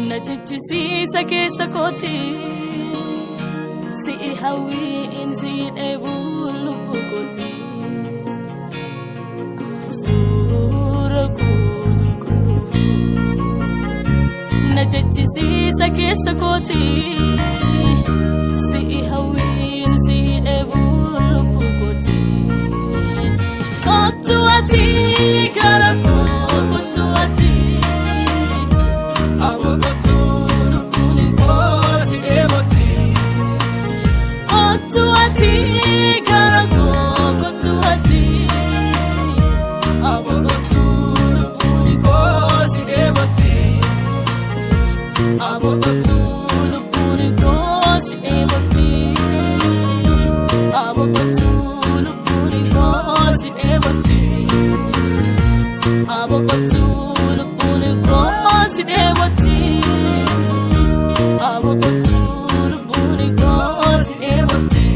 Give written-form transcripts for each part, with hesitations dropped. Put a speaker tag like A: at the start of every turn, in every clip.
A: Na jechisiisa keessa kooti si'i hawwiin si'i dheebuu lubbuu kooti. Hafuura qulqulluu na jechisiisa keessa kooti si'i hawwiin si'i dheebuu lubbuu kooti. Kottu ati gara koo kottu ati.
B: Aboo lubbuun koo si dheebotti.
A: Kottu ati gara koo kottu ati.
B: Aboo lubbuun koo si dheebotti.
A: Aboo lubbuun koo si dheebotti. Aboo lubbuun koo si dheebotti. Aboo lubbuun koo si dheebotti. Aboo lubbuun koo si dheebotti.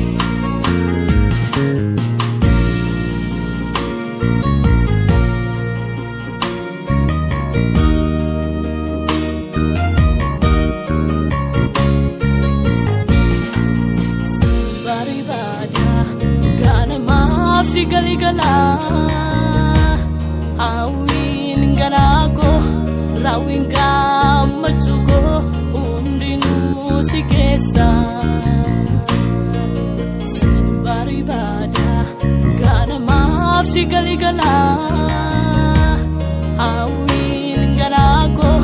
A: Barbaada ganamaaf si galgala hawwiin garaa koo raawwiin gammachuu koo hundinuu si keessa. Sin barbaada ganamaaf si galgala hawwiin garaa koo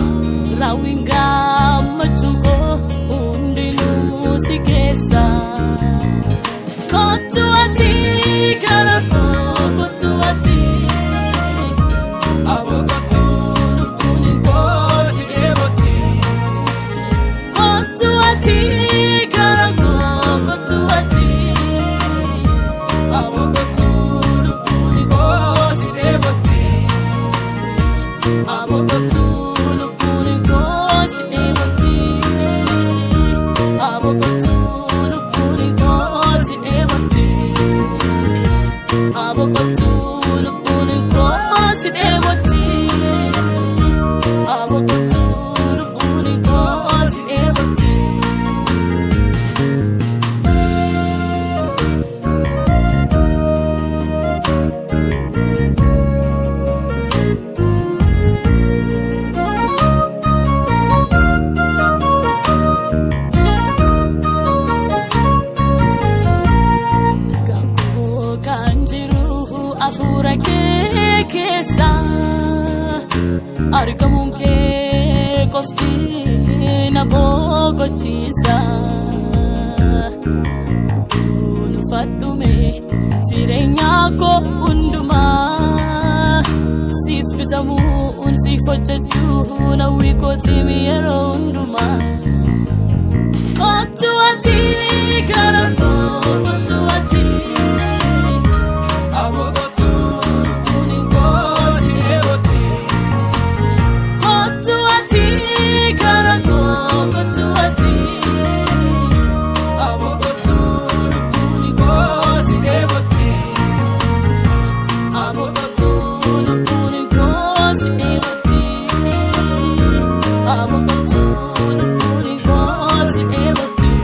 A: raawwiin gammachuu koo hundinuu si keessa. Kottu ati gara koo kottu ati.
B: Aboo lubbuun koo si dheebotti.
A: Kottu ati gara koo kottu ati.
B: Aboo lubbuun koo si dheebotti.
A: Aboo lubbuun koo si dheebotti. Aboo lubbuun koo si dheebotti. Aboo lubbuun koo si dheebotti. Aboo lubbuun koo si dheebotti. Nagaan koo kan jiru hafuura kee keessa argamuun kee qofti na boqochiisa. Kunuunfadhume jireenya koo hundumaa siif bitamuun siif hojjechuun hawwii kootiim yeroo hundumaa. Kottu ati gara koo kottu ati.
B: Aboo lubbuun koo si dheebotti.
A: Kottu ati gara koo kottu ati.
B: Aboo lubbuun koo si dheebotti.
A: Aboo lubbuun koo si dheebotti. Aboo lubbuun koo si dheebotti.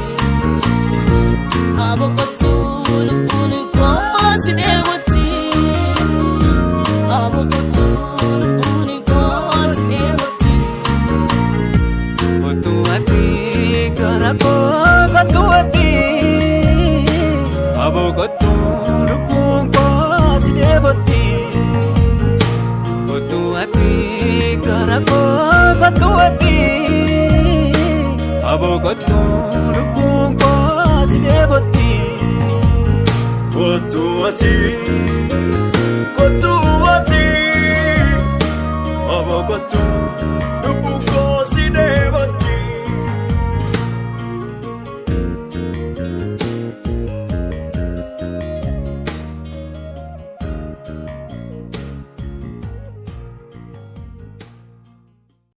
A: Aboo lubbuun koo si dheebotti. Aboo lubbuun koo si dheebotti.
B: Kottu ati gara koo kottu ati. Aboo lubbuun koo si dheebotti. Kottu ati gara koo kottu ati. Aboo lubbuun koo si dheebotti. Kottu ati kottu ati. Aboo